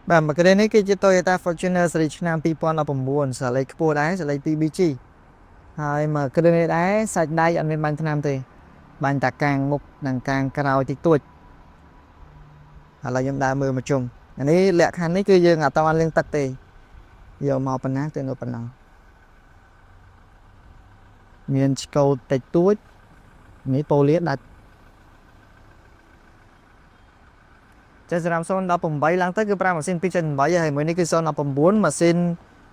បាទមកគ្រានេះគឺជា Toyota Fortuner ស៊េរីឆ្នាំ2019សាលេខខ្ពស់ដែរសាលេខ 2BG ហើយមកគ្រឿងនេះដែរសាច់ដៃអត់មានបាញ់ថ្នាំទេបាញ់តាកាងមុខនិងកាងក្រោយតិចតួចឥឡូវខ្ញុំដើរមើលមកជុំអានេះលក្ខខណ្ឌនេះគឺយើងអត់តាន់លាងទឹកទេយកមកប៉ុណ្ណាទៅនៅប៉ុណ្ណោះមានឆ្កូតតិចតួចនេះប៉ូលីដាច់ចេះសម្រាប់018ឡើងទៅគឺប្រើម៉ាស៊ីន2.8ហើយមួយនេះគឺ019ម៉ាស៊ីន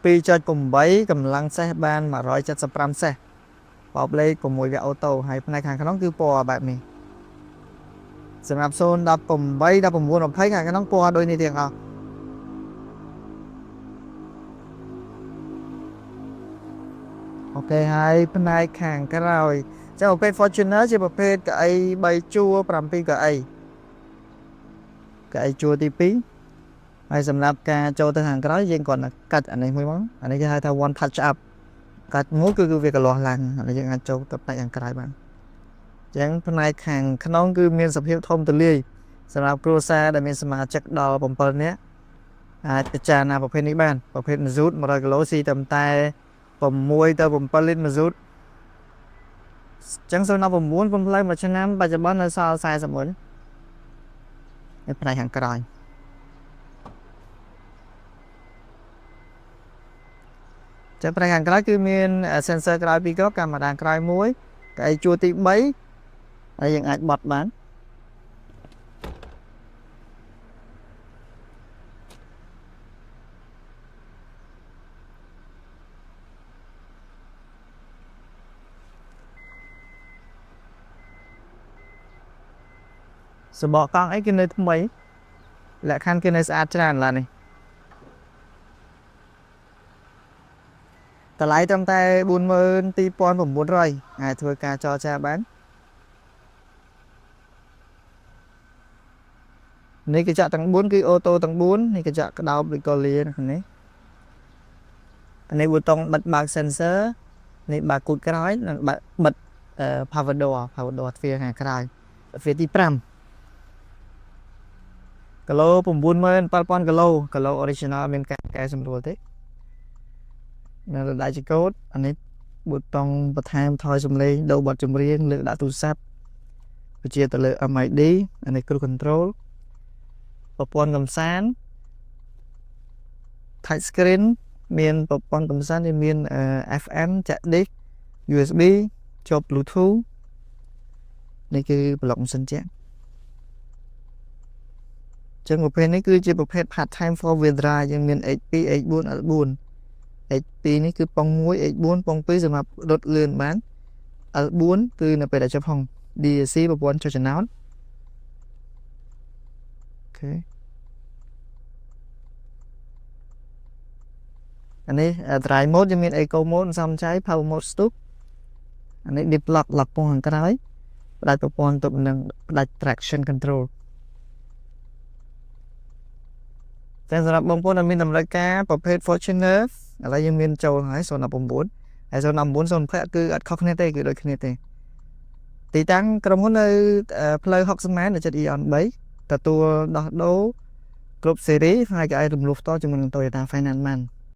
2.8កម្លាំងសេះបាន175សេះបោបលេខ6វគ្គអូតូហើយផ្នែកខាងក្នុងគឺពណ៌បែបនេះសម្រាប់018 19 20ខាងក្នុងពណ៌ដូចនេះទាំងអស់OK ហើយផ្នែកខាងក្រោយចឹងប្រភេទ Fortuner ជាប្រភេទកៅអី3ជួរ7កៅអីកៅអីជួរទី2ហើយសម្រាប់ការចូលទៅខាងក្រោយយើងគ្រាន់តែកាច់អានេះមួយមកអានេះគេហៅថា one touch up កាច់មួយគឺវាកន្លោះឡើងអានេះយើងអាចចូលទៅផ្នែកខាងក្រៅបានអញ្ចឹងផ្នែកខាងក្នុងគឺមានសភាពធំទូលាយសម្រាប់គ្រួសារដែលមានសមាជិកដល់7នាក់អាចពិចារណាប្រភេទនេះបានប្រភេទម៉ាស៊ូត100គីឡូស៊ីត្រឹមតែ6ទៅ7លីត្រម៉ាស៊ូតអញ្ចឹង019ពុំផ្លូវមួយឆ្នាំបច្ចុប្បន្ននៅសល់40មុននៅផ្នែកខាងក្រោយចឹងផ្នែកខាងក្រោយគឺមាន sensor ក្រោយពីរគ្រាប់កាមេរ៉ាក្រោយមួយកៅអីជួរទី3ហើយយើងអាចបត់បានសបកកង់អីគឺនៅថ្មីលក្ខខណ្ឌគឺនៅស្អាតច្រើនឡាននេះតម្លៃត្រឹមតែ42900អាចធ្វើការចរចាបាននេះកញ្ចក់ទាំង4គឺអូតូទាំង4នេះកញ្ចក់ក្តោបឬក៏លានេះអានេះប៊ូតុងបិទបើក sensor នេះបើកគូតក្រោយនិងបើកបិទ power door power door ទ្វារខាងក្រោយទ្វារទី5គីឡូ97000គីឡូគីឡូ original មានការកែសម្រួលទេនៅលើដៃចកូតអានេះប៊ូតុងបន្ថែមថយសំឡេងដូរបទចម្រៀងលើកដាក់ទូរស័ព្ទបញ្ជាទៅលើ MID អានេះ cruise control ប្រព័ន្ធកំសាន្ត touch screen មានប្រព័ន្ធកំសាន្តមាន FM ចាក់ disc USB ជាប់ Bluetooth នេះគឺប្លុកម៉ាស៊ីនជាក់ចឹងប្រភេទនេះគឺជាប្រភេទ part time four wheel drive យើងមាន H2 H4 L4 H2 នេះគឺប៉ុង1 H4 ប៉ុង2សម្រាប់រត់លឿនបាន L4 គឺនៅពេលដែលចុះផង DAC ប្រព័ន្ធចុះចំណោត OK អានេះ drive mode យើងមាន eco mode សំចៃ power mode stop អានេះ diff lock lock ពងខាងក្រោយផ្ដាច់ប្រព័ន្ធទប់នឹងផ្ដាច់ traction control តែសម្រាប់បងប្អូនដែលមានតម្រូវការប្រភេទ Fortuner ឥឡូវយើងមានចូលហើយ019ហើយ019 020គឺអត់ខុសគ្នាទេគឺដូចគ្នាទេទីតាំងក្រុមហ៊ុននៅផ្លូវ60ម៉ែត្រនៅជិត Aeon 3ទទួលដោះដូរគ្រប់ស៊េរីហើយក៏អាចរំលោះផ្ទាល់ជាមួយនឹង Toyota Finance បាន។